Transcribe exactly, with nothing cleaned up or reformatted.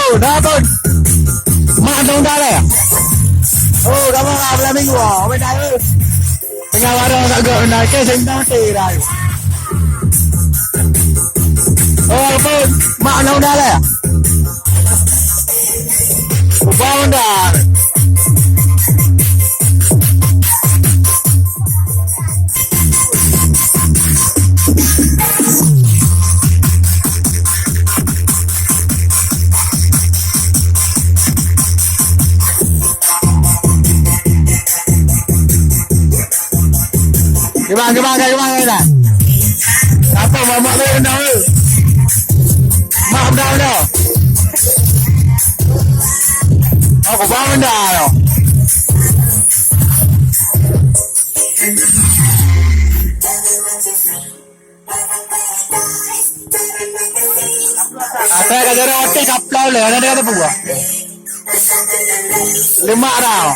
Oh, dah, Bun. Mak dah undang lé. Oh, kamu lah belah minggu. Oh, beda, eh. Tengah warung kat gua, benda ke seng dah mati dah. Oh, Bun. Mak dah undang lé. Ubah undang. Gimana, gimana, gimana, gimana? Apa, mak, mak, mak, mak, mak? Mak, mak, mak. Aku bangun dah. Asai ka jaroe até kaplau lé, hana teuka teupeue. Lemak dah.